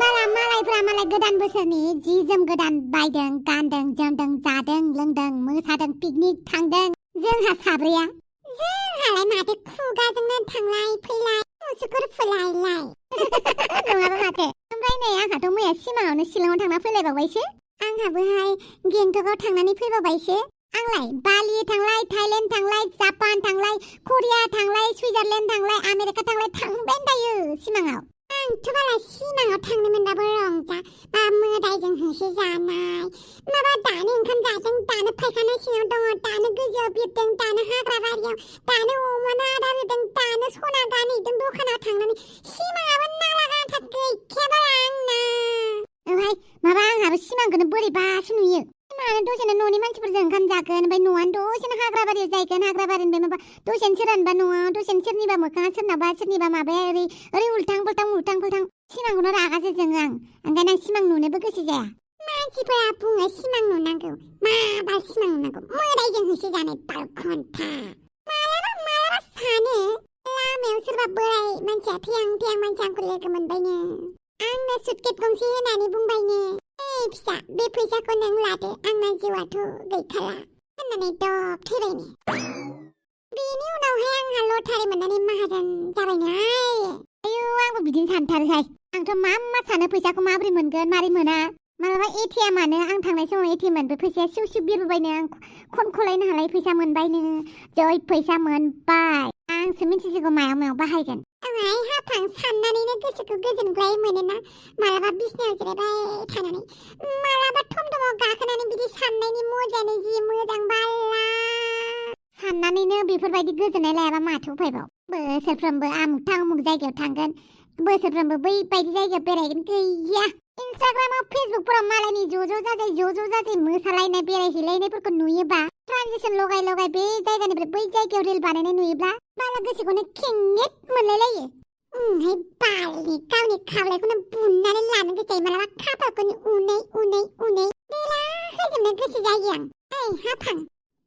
बाला मालायफ्रा मालाय गोदान बोसोरनि जि जोम गोदान बायदों गानदों जोमदों जादों लोंदों मोसादों पिकनिक थांदों जोंहा साब्रैया जोंहालाय माथो खुगाजोंनो थांलाय फैलाय मुसुगुर फुलायलाय नङाबा माथो ओमफ्राय नै आंहाथ' मैया सिमाङावनो शिलंआव थांना फैलायबावबायसो आंहाबोहाय गेंटकआव थांनानै फैबावबायसो आंलाय बालि थांलाय थाइलेण्ड थांलाय जापान थांलाय करिया थांलाय सुइजारलेण्ड थांलाय आमेरिका थांलाय थांबायानो थायो सिमाङाव आंथ' बाला सिमाङाव थांनो मोनबाबो रंजा बा मोदायजों होसो जानाय माबा दानो ओंखाम जादों दानो फायखाना सिङाव दङ दानो गोजौआव बिरदों दानो हाग्रा बारियाव दानो अमानो आदार होदों दानो सना गानहैदों दखानाव थांनानै सिमाङाबो नांला गांथा गैखाया बाला आंना ओमफ्राय माबा आंहाबो सिमांखौनो बोरैबासो नुयो सिमाङानो दसेनो न'नि मानसिफोरजों ओंखाम जागोन ओमफ्य न'आनो दसेनो हाग्रा बारियाव जायगोन हाग्रा बारिनिफ्राय माबा दसेनो सोरहानिबा न'आव दसेनो सोरनिबा मोखाङा सोरनिबा माबाया ओरै उल्थां फाल्थां सिमांखौनो रागासो जोङो आं ओंखायनो आं सिमां नुनोबो गोसो जाया मानसिफोरा बुङो सिमां नुनांगौ माबा सिमां नुनांगौ मोदायजों होसो जानाय बालखन्था मालाबा सानो लामायाव सोरबा बोराय मानसिया थेहां मानसि आंखौ लोगो मोनबायनो आंनो सुटकेस गंसे होनानै बुंबायनो फिसा बे फैसाखौ नों लादो आंना जिउआथ' गैखाला होननानै दब थैबायनो बेनि उनावहाय आंहा लटारि मोननानै माहाजोन जाबायनो आयौ आंबो बिदिनो सानथारोहाय आंथ' मा सानो फैसाखौ माबोरै मोनगोन मारै मोना मालाबा एटिएमानो आं थांनाय समाव एटिएमनिफ्राय फैसाया सिउ बिरबोबायनो आं खनखलायनो हालाय फैसा मोनबायनो जै फैसा मोनबाय आंसो मिथिसिगौ मायाव बाहायगोन आंहाय हाफां साननानैनो गोसोखौ गोजोनग्लाय मोनोना मालाबा बिसनायाव जिरायबाय थानानै मालाबा टमटमाव गाखोनानै बिदि साननायनि मजायानो जि मोजां बाला साननानैनो बेफोरबायदि गोजोननाय लायाबा माथो उफायबाव बोसोरफ्रोमबो आमुक जायगायाव थांगोन बोसोरफ्रोमबो बैबायदि जायगायाव बेरायगोन गैया इन्स्टाग्रामाव फेसबुकफोराव मालायनि ज' जाजाय मोसालायनाय बेरायहैलायनायफोरखौ नुयोबा ट्रानजिशन लगाय बे जायगानिफ्राय बै जायगायाव रिल बानायनाय नुयोब्ला बाला गोसोखौनो खेंगेट मोनलायलायो बालनि गावनि खावलायखौनो बुनानै लानो गोसो जायो मालाबा खाफालखौनो उनै बेला होजोबनो गोसो जायो आं हाफां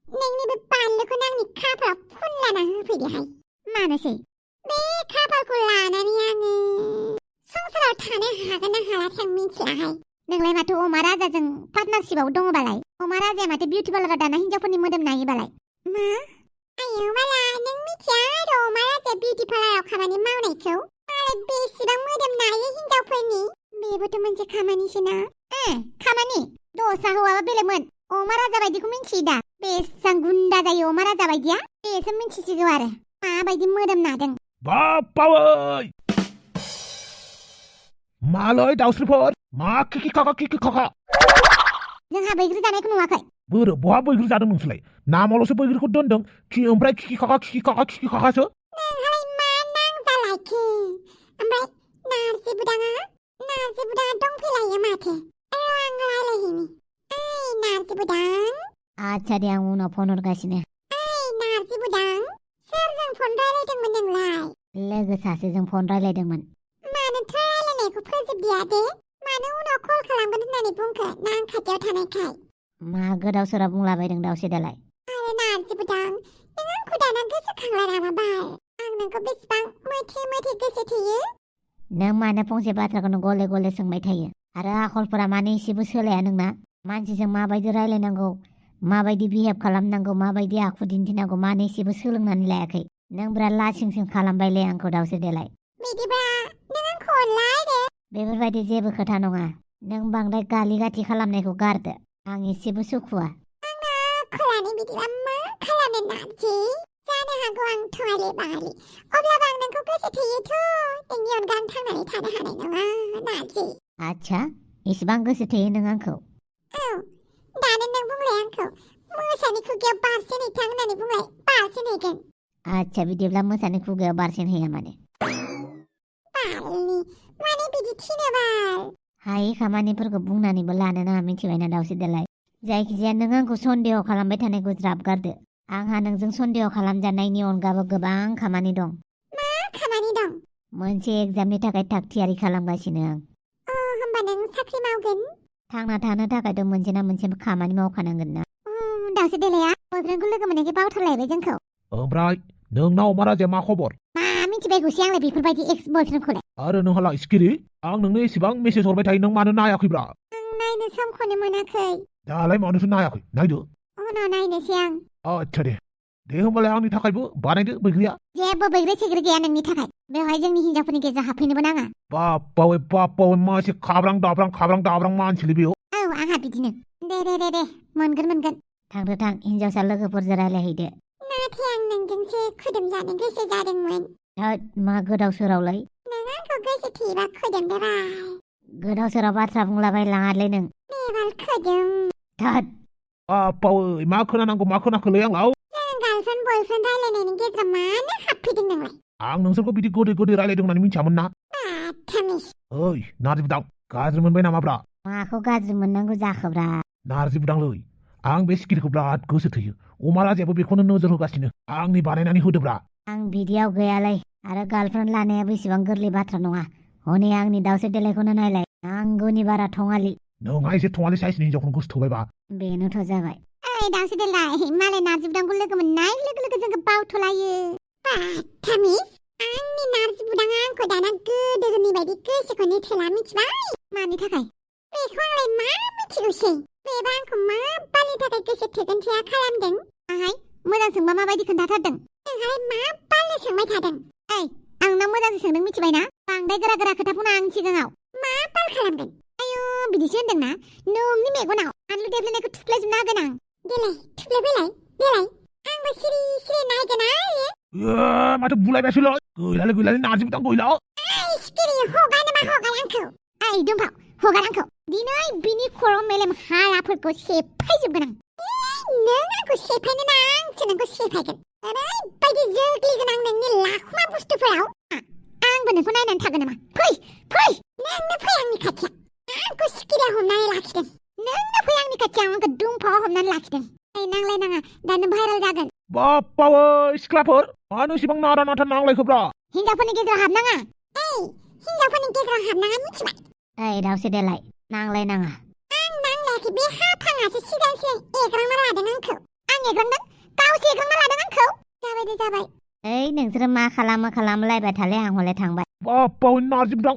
नोंनि बे बानलुखौनो आंनि खाफालाव फुनलाना होफैदोहाय मानोसै बे खाफालखौ लानानै आङो संसाराव थानो हागोन ना हालाथाय मिथिलाहाय नोंलाय माथो अमा राजाजों पार्टनारशिपआव दङबालाय अमा राजाया माथो बिउटि पार्लाराव दाना हिनजावफोरनि मोदोम नायोबालाय मा आयौ बाला नों मिथिया आरो अमा राजाया बिउटि पार्लाराव खामानि मावनायखौ मालाय बेसेबां मोदोम नायो हिनजावफोरनि बेबोथ' मोनसे खामानिसोना खामानि दस्रा हौवाबा बेलेगमोन अमा राजा बायदिखौ मिथियो दा बेसां गुन्दा जायो अमा राजा बायदिया बेसो मिथिसिगौ आरो माबायदि मोदोम नादों बापावै मालै दाउस्रिफोर मा किकि खाखा जोंहा बैग्रि जानायखौ नुवाखै बोरो बहा बैग्रि जादों नोंसोरलाय नामावल'सो बैग्रिखौ दोनदों ओमफ्राय किकि खाखासो नोंहालाय मा नांजालायखो ओमफ्राय नारजि बुदाङा दंफैलायो माथो आं रायलायहैनि नारजि बुदां आच्छा दे आं उनाव फन हरगासिनो नारजि बुदां सोरजों फन रायलायदोंमोन नोंलाय लोगो सासेजों फन रायलायदोंमोन मानोथ' रायलायनायखौ फोजोबदिया दे मानो उनाव कल खालामगोन होननानै बुंखो ना आं खाथियाव थानायखाय मा गोदाव सोराव बुंलाबायदों दावसे दालाय आरो नारजि बुदां नों आंखौ दाना गोसोखांला नामा बाल आं नोंखौ बेसेबां मोथे गोसो थोयो नों मानो फंसे बाथ्राखौनो गले सोंबाय थायो आरो आखलफोरा मानो एसेबो सोलाया नोंना मानसिजों माबायदि रायलायनांगौ माबायदि बिहेभ खालामनांगौ माबायदि आखु दिन्थिनांगौ मानो एसेबो सोलोंनानै लायाखै नों बिराद लासिं खालामबायलै आंखौ दावसे देलाय बिदिबा नों आंखौ अनलायदो बेफोरबायदि जेबो खोथा नङा नों बांद्राय गालि गाथि खालामनायखौ गारदो आं एसेबो सुखुवा आंना खोलानि बिदिबा मा खालामनो नारजि जानो हागौ आं थगायले बाहालि अब्लाबो आं नोंखौ गोसो थोयोथ' नोंनि अनगा आं थांनानै थानो हानाय नङा नारजि आच्छा एसेबां गोसो थोयो नों आंखौ औ दानो नों बुंलाय आंखौ मोसानि खुगायाव बारसिन हैथां होननानै बुंलाय बारसिन हैगोन आच्छा बिदिब्ला मोसानि खुगायाव बारसिन हैया माने बालनि माने बिदि थिनो बाल हायै खामानिफोरखौ बुंनानैबो लानो नाङा मिथिबायना दावसे देलाय जायखिजाया नों आंखौ सन्देह खालामबाय थानायखौ ज्राब गारदो आंहा नोंजों सन्देह खालामजानायनि अनगाबो गोबां खामानि दं मा खामानि दं मोनसे एग्जामनि थाखाय थाग थियारि खालामगासिनो आं होमबा नों साख्रि मावगोन थांना थानो थाखायथ' मोनसे ना मोनसे खामानि मावखानांगोन ना दावसे देलाया बयफ्रेन्डखौ लोगो मोननायखाय बावथारलायबाय जोंखौ ओमफ्राय नोंनाव अमा राजाया मा खबर मा मिथिबायगौसै आंलाय बेफोरबायदि एक्स बयफ्रेन्डखौलाय आरो नोंहालाय सिखिरि आं नोंनो एसेबां मेसेज हरबाय थायो नों मानो नायाखैब्रा आं नायनो समखौनो मोनाखै दालाय मानोथो नायाखै नायदो उनाव नायनोसै आं आच्छा दे होमबालाय आंनि थाखायबो बानायदो बैग्रिया जेबो बैग्रि सिग्रि गैया नोंनि थाखाय बेवहाय जोंनि हिनजावफोरनि गेजेराव हाबफैनोबो नाङा बापावे मा एसे खाब्रां दाब्रां मानसिलै बेयाव औ आंहा बिदिनो दे मोनगोन थांदो थां हिनजावसा लोगोफोरजों रायलायहैदो नाथाय आं नोंजोंसो खोदोम जानो गोसो जादोंमोन होद मा गोदाव सोरावलै नों आंखौ गोसो थेबा खोदोमदोरा गोदाव सोराव बाथ्रा बुंलाबायलाङालै नों बेबाल खोदोम होद बापावे मा खोनाखोलै आंलाव जों गार्लफ्रेन्ड बयफ्रेन्ड रायलायनायनि गेजेराव मानो हाबफैदों नोंलाय आं नोंसोरखौ बिदि गोदै रायलायदों होननानै मिथियामोन ना बाथामिस ओइ नारजि बुदां गाज्रि मोनबाय नामाब्रा माखौ गाज्रि मोननांगौ जाखोब्रा नारजि बुदांलै आं बे सिखिरिखौ बिराद गोसो थोयो अमा राजायाबो बेखौनो नोजोर होगासिनो आंनि बानायनानै होदोब्रा आं बिदियाव गैयालै आरो गार्लफ्रेन्ड लानायाबो इसेबां गोरलै बाथ्रा नङा हनै आंनि दाउसो देलायखौनो नायलाय नांगौनि बारा थङालि नोंहा एसे थङालि साइसनि हिनजावखौनो गोसोथोबायबा बेनोथ' जाबाय ओइ दाउसो देलाय मालाय नारजि बुदांखौ लोगो मोननाय लोगो जोंखौ बावथ'लायो बाथामिस आंनि नारजि बुदाङा आंखौ दाना गोदोनि बायदि गोसोखौनो थोला मिथिबाय मानि थाखाय बेखौ आंलाय मा मिथिगौसै बेबा आंखौ मा बालनि थाखाय गोसो थोगोन थोआ खालामदों आहाय मोजां सोंबा माबायदि खोन्थाथारदों नोंहाय मा बालनो सोंबाय थादों ओइ आंनाव मोजांसो सोंदों मिथिबायना बांद्राय गोरा खोथा बुंना आं सिगाङाव मा बाल खालामगोन आयु बिदिसो होनदोंना नोंनि मेगनाव आनलु देबलायनायखौ थुख्लायजोबना होगोन आं देलाय थुख्लायबायलाय देलाय आंबो सिरि नायगोन आयो माथो बुलायबायसोलै गैलालै नारजि बुदां गैला ओइ सिखिरि हगारनोबा हगार आंखौ ओइ दुमफाव हगार आंखौ दिनै बिनि खर' मेलेम हाराफोरखौ सेफायजोबगोन आं नों आंखौ सेफायनो ना आंसो नोंखौ सेफायगोन ओरैबायदि जोग्लिगोन आं नोंनि लाखुमा बुस्थुफोराव आंबो नोंखौ नायनानै थागोन नामा फै नोंनो फै आंनि खाथियाव आंखौ सिखिरिया हमनानै लाखिदों नोंनो फै आंनि खाथियाव आंखौ दुमफाव हमनानै लाखिदों ओइ नांलाय नाङा दानो भाइरेल जागोन बापावे सिख्लाफोर मानो इसेबां नारा नाथा नांलायखोब्रा हिनजावफोरनि गेजेराव हाबनाङा हिनजावफोरनि गेजेराव हाबनाङा मिथिबाय ओइ दाउसो देलाय नांलायनाङा आं नांलायाखै बे हाफाङासो सिगां एग्रांना लादों आंखौ आं एग्रांदों गावसो एग्रांना लादों आंखौ जाबाय ओइ नोंसोरो मा खालामलायबाय थालाय आं हले थांबाय बापावे नारजि बुदां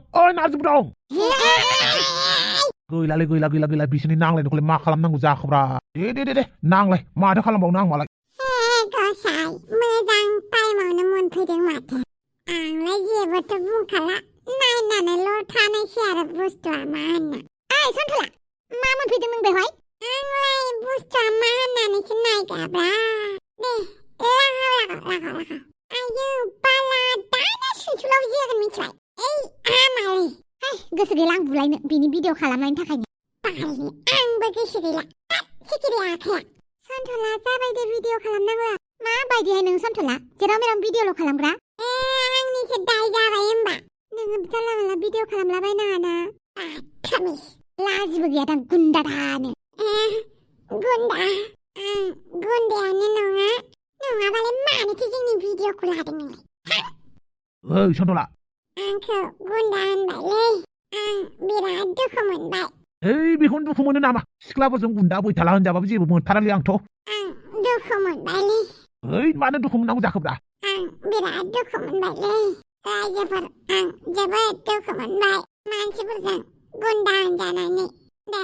गैला बिसोरनि नांलायनायखौलाय मा खालामनांगौ जाखोब्रा दे नांलाय माथो खालामबावनो आं मालाय गसाय मोजां टाइमावनो मोनफैदों माथो आंलाय जेबोथ' बुंखाला नायनानैल' थानायसै आरो बुस्थुआ मा होननो ओइ सन्थला मा मोनफैदों नों बेवहाय आंलाय बुस्थुआ मा होननानैसो नायगाब्रा दे लागाव आयौ बाला दाना सुसुलाव जागोन मिथिबाय ओइ आमालै गोसो गैला आं बुलायनो बिनि भिडिअ खालामनायनि थाखायनो बालनि आंबो गोसो गैला सिखिरि आखाया सन्थला जाबाय दे भिडिअ खालामनांगौ माबायदिहाय नों सन्थला जेराव मेराव भिडिअल' खालामग्रा आंनिसो दाय जाबाय होमबा नोङो जानला मोनला भिडिअ खालामलाबायनाङा ना बाथामिस लाजिबो गैया दां गुन्दा दानो गुन्दा आं गुन्दायानो नङाबालाय मानोथो जोंनि भिडिअखौ लादों नोंलाय ओइ सन्थला आंखौ गुन्दा होनबायलै आं बिराद दुखु मोनबाय ओइ बेखौनो दुखु मोनो नामा सिख्लाफोरजों गुन्दा बैथाला होनजाबाबो जेबो मोनथारालै आंथ' आं दुखु मोनबायलै ओइ मानो दुखु मोननांगौ जाखोब्रा आं बिराद दुखु मोनबायलै रायजोफोर आं जोबोद दुखु मोनबाय मानसिफोरजों गुन्दा होनजानानै दे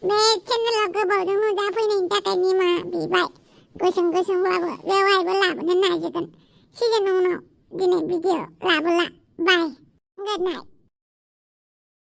बे चेनेलाव गोबावजों नुजाफैनायनि थाखाय निमाहा बिबाय गुसुंब्लाबो बेवहायबो लाबोनो नाजागोन सिजोन उनाव दिनै भिडिअ लाबोला बाय गुड नाइट